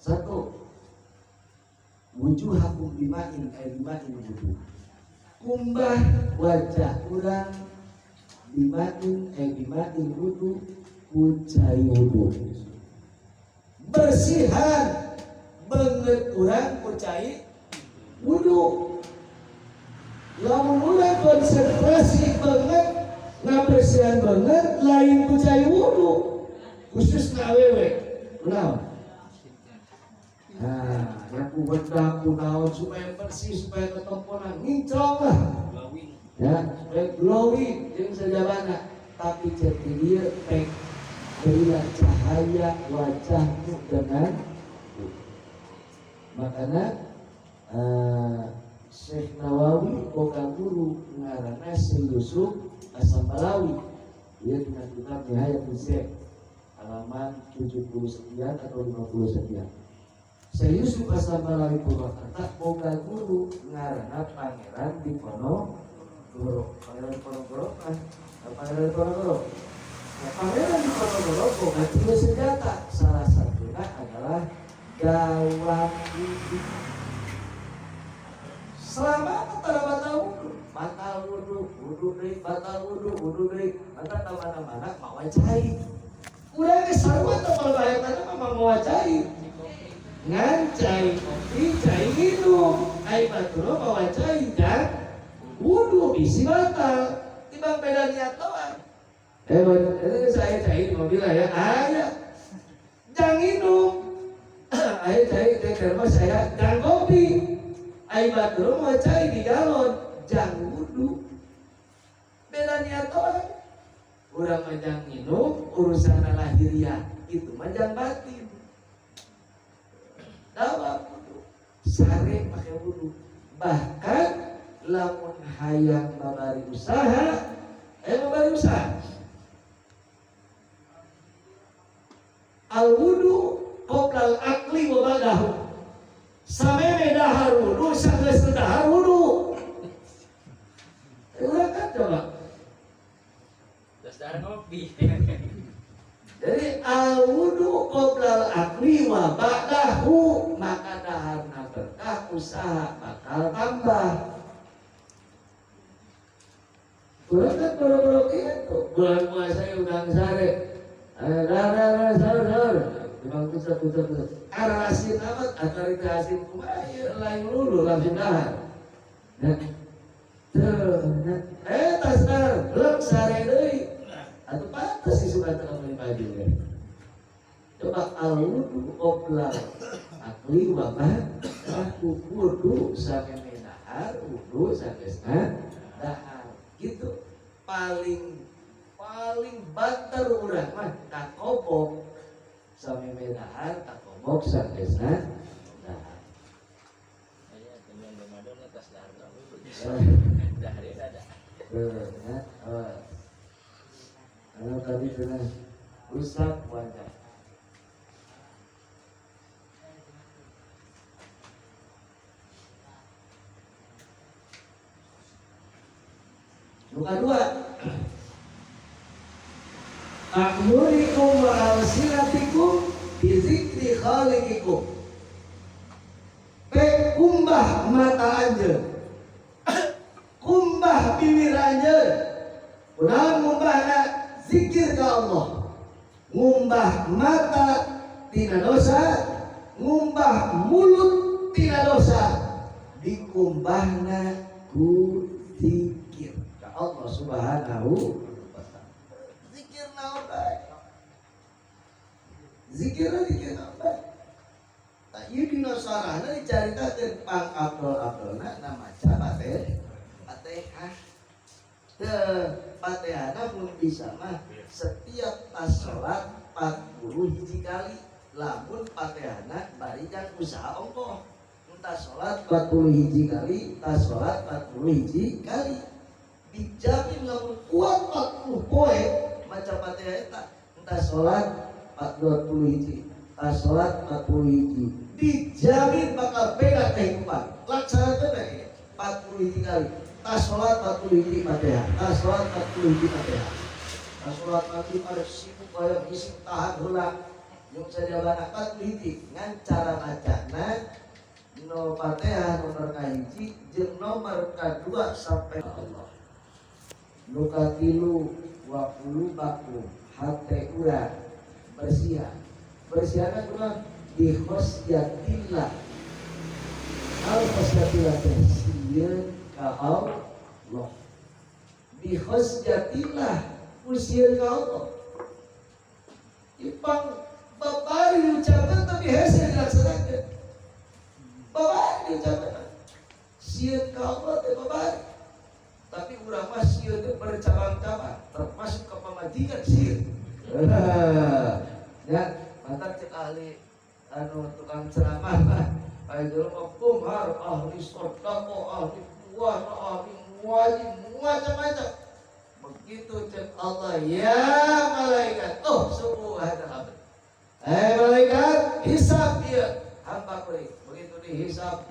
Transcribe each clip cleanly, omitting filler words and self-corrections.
Satu, wujuhakum bima'in ay bima'in wudu. Kumbah wajah urang bima'in ay bima'in wudu ku cai wudu. Bersihan beungeut urang ku cai wudu. Lamun urang konsentrasi beungeut ngabersihan beungeut lain ku cai wudu, khususna awewe. Kunaon? Nah, yang ku bedak ku naon supaya bersih, supaya ketomponan ngincrong lah. Ya, supaya glowing jeung sajabana. Tapi cek di dieu pek berilah cahaya wajahmu dengan makanya Syekh Nawawi boga guru ngaranna Syekh Yusuf As-Sambalawi. Dia dengan kitab Nihayatul Syekh halaman 70 sekian atau 50 sekian. Syekh Yusuf As-Sambalawi Purwakarta boga guru ngaranna Pangeran Diponegoro. Pangeran Diponegoro kan? Pangeran Diponegoro. Nah, Pangeran Diponegoro boga tiga senjata. Salah satunya adalah gawang wudu. Selama antara batal wudu, batal wudu, wudu deui, batal wudu, wudu deui, maka ka mana-mana mawa cai. Urang geus sarua teh bahayana mah mawa cai. Ngan cai kopi, cai minum, ai batur mawa cai dan wudu bisi batal. Timbang beda niat doang. Itu saya cai di mobil lah ya. Aya. Jangan minum. Ayo cai teh termos saya jangan kopi. Ai batur mawa cai di galon, jangan wudu. Beda niat doang. Urang mah jangan minum urusan lahiriah, itu mah jangan batin. Dawa wudu, sare pakai wudu. Bahkan lamun hayang babari usaha, babari usaha. Al wudu qoblal akli wa ba'dahu. Sameme dahar wudu, sanggeus dahar wudu. Urang kan coba. Terus dahar ngopi. Jadi al wudu qoblal akli wa ba'dahu, maka daharna berkah, usaha bakal tambah. Urang kan boro-boro kitu. Bulan puasa udang sare. Darah, sahur, sahur. Memang tusuk, tusuk, tusuk. Arah asin amat, akar itu asin kumaha ieu lain lulu langsung dahar. Nah, tuh, nah. Tas dahar, belum sare deui. Atuh pantes sih suka teu meuli baju ge. Coba al wudu qoblal akli wa ba'dahu, wudu sameme dahar, wudu sagesna dahar. Gitu. Paling paling banter urang mah kakobok sameme dahar, kakobok sagesna dahar. Aya teman Ramadan atas dahar berapa? Dahar ya ada. Ya, awas. Anu tadi sudah rusak wajah. Luka dua. A'yunikum wa alsinatikum bi zikri khaliqikum. Pek kumbah mata anjeun. Kumbah bibir anjeun. Kunaon ngumbahna? Zikir ka Allah. Ngumbah mata tina dosa, ngumbah mulut tina dosa. Dikumbahna ku zikir ka Allah Subhanahu wa taala. Zikir naon bae? Zikir zikir naon bae? Tah ieu dina sarahna dicaritakeun pang abdol-abdolna na maca Fatihah. Teu Fatihahna mun bisa mah setiap pas salat 40 hiji kali. Lamun Fatihahna bari jang usaha ongkoh. Entah salat 40 hiji kali, entah salat 40 hiji kali. Dijamin lamun kuat 40 poe maca Fatihah eta, entah salat 40 hiji, entah salat 40 hiji. Dijamin bakal beda kehidupan. Laksanakeun we 40 hiji kali. Tas sholat 40 hiji Fatihah, tas sholat 40 hiji Fatihah. Tas sholat maghrib ada sibuk kayak isi tahan heula. Yung sajabana 40 hiji ngan cara macana no Fatihah nomor kahiji jeung nomor kadua sampai Allah. Nu katilu wa qulubakum hate urang bersihan. Bersihanna kumaha? Bi khosyatillah. Al khosyatillah teh sieun ka Allah. Bi khosyatillah ku sieun ka Allah. Ipang babari ucapan tapi hese dilaksanakeun. Babari ucapan. Sieun ka Allah teh babari. Tapi urang mah sieun teh bercabang-cabang, termasuk ke pamajikan sieun. Ya, matak cek ahli anu tukang ceramah mah aya jelema kumhar, ahli sedekah, ahli puasa, ahli wajib, macam-macam. Begitu cek Allah, ya malaikat, oh sungguh ada abd. Eh malaikat, hisab dia hamba kuring. Begitu dihisab,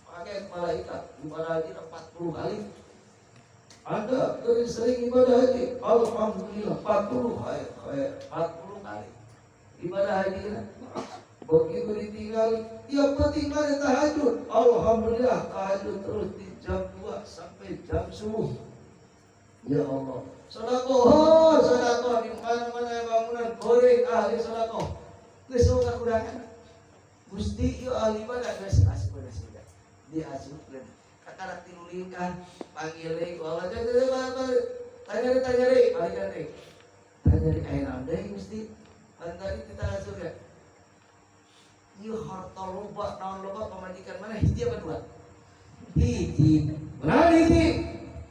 pakai malaikat ibadah haji 40 kali. Anda dari sering ibadah haji, alhamdulillah 40 40 kali ibadah haji. Begitu ditinggal, tiap penting mana tahajud, alhamdulillah tahajud terus di jam 2 sampai jam subuh. Ya Allah, sedekah, sedekah di mana-mana bangunan goreng ahli sedekah. Geus kakurangan. Gusti ieu ahli ibadah geus asup sudah. Diasupkeun. Kakarak tilu lingkah panggil deui ku Allah. Tanya deui, tanya deui, balikan deui. Tanya deui aya naon deui Gusti? Pan tadi kita surga. Ieu harta loba naon loba pamajikan mana hiji apa dua? Hiji. Kunaon hiji?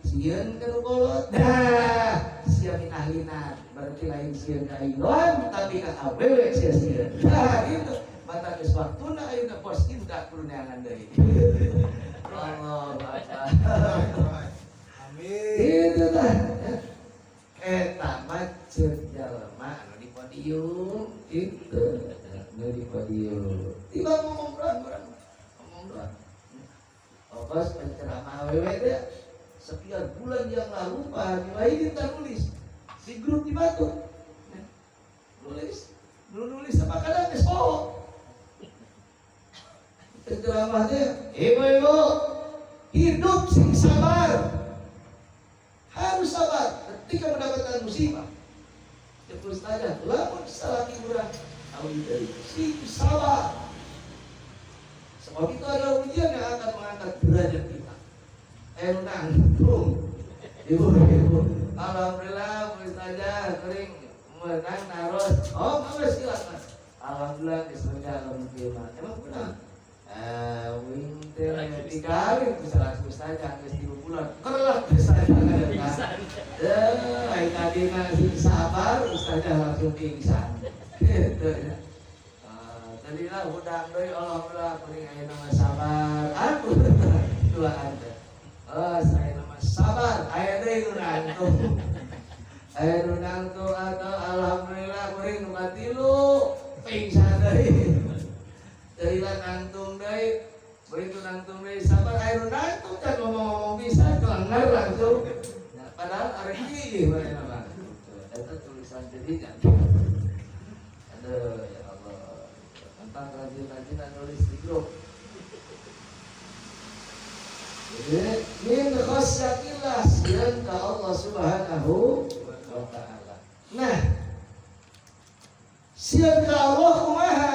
Sieun ka nu kolot. Dah, sia min ahlina. Berarti lain sieun ka aing doang, tapi ka awewe sia sieun. Nah, gitu. Mata geus waktuna ayeuna bos indah kudu neangan deui. Allah Akbar. Amin. Itu tah. Eta mah ceuk jelema anu di podium itu. Anu di podium. Tiba ngomong doang urang. Ngomong doang. Ongkos penceramah awewe teh sekian bulan yang lalu Pak Haji Wahidin tak nulis di grup di Batu. Nulis, nulis sama kadang geus poho. Penceramahnya, ibu-ibu, hidup sing sabar. Harus sabar ketika mendapatkan musibah. Terus saja, lamun salaki urang, sing sabar. Sebab itu adalah ujian yang akan mengangkat derajat kita. Nangtung, ibu-ibu, alhamdulillah, saja sering menang naros. Oh, nggak silakan. Alhamdulillah, diselenggara alhamdulillah. Emang benar? Wing teh dikawin bisa langsung saja geus 3 bulan. Kerlah bisa aja. Eh, tadi masih sabar, ustazah langsung pingsan. Gitu ya. Tadi lah hudang deui alhamdulillah kuring ayeuna mah sabar. Aku dua anda. Oh, saya nama sabar. Aya deui nu nangtung. Aya nu nangtung atau alhamdulillah kuring nu katilu pingsan deui. Tadi lah nangtung deui. Begitu nangtung deui sabar aya nu nangtung kan ngomong-ngomong bisa kelengar langsung. Nah, padahal arek ieu mana mah. Eta tulisan jadinya. Aduh ya Allah. Tentang rajin-rajin nulis di grup. Jadi min khasyatillah sieun ka Allah Subhanahu wa taala. Nah, sieun ka Allah kumaha?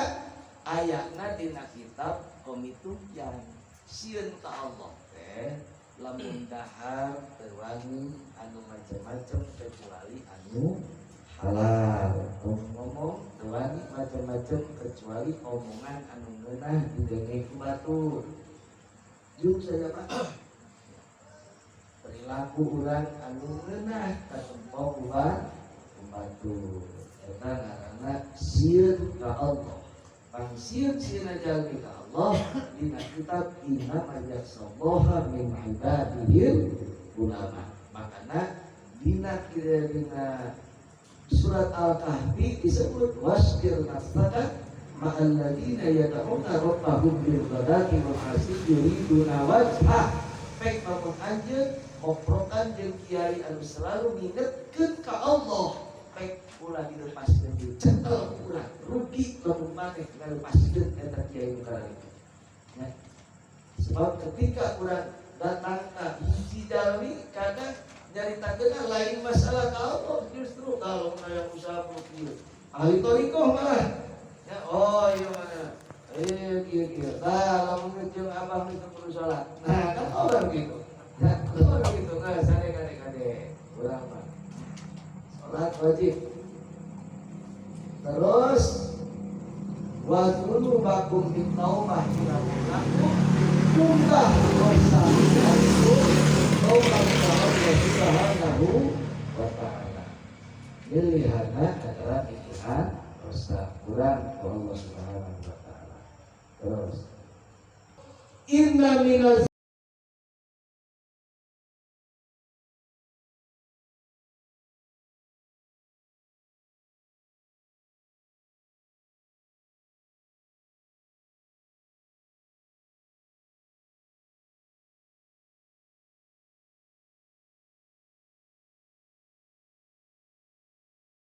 Ayatna dina kitab Komituyang. Sieun ka Allah teh lamun dahar teu wani anu macem-macem kecuali anu halal. Ngomong teu wani macem-macem kecuali omongan anu ngeunah didenge ku batur. Juk saja Pak. Perilaku urang anu ngeunah katempo ku batur. Eta ngaranna sieun ka Allah. Pang sieun-sieun jalmi ka Allah dina kitab innama yakhshallaha min ibadihil ulama. Makana dina dina surat Al-Kahfi disebut wasbir nafsaka ma'al ladina yad'una rabbahum bil ghadati wal 'asyi yuriduna wajhah. Pek lamun anjeun koprokan jeung kiai anu selalu ngingetkeun ka Allah, pek Ulah dilepaskeun deui, cekel urang, rugi lamun maneh ngalepaskeun eta kiai nu itu. Ya. Sebab ketika urang datang ka hiji jalmi, kadang nyaritakeun lain masalah ka Allah, justru kalau kayak usaha kieu ahli thoriqoh malah ya, oh iya mana eh kieu kieu, tah lamun jeung abah teu perlu salat. Nah, kan orang gitu ya, orang gitu. Nah, sade kade kade urang mah salat wajib. Terus wa dzunubakum bitaubah ila lakum, unggah dosa itu taubat ke Allah Subhanahu wa Ta'ala. Pilihannya adalah pilihan dosa kurang ke Allah Subhanahu wa Ta'ala. Terus inna minal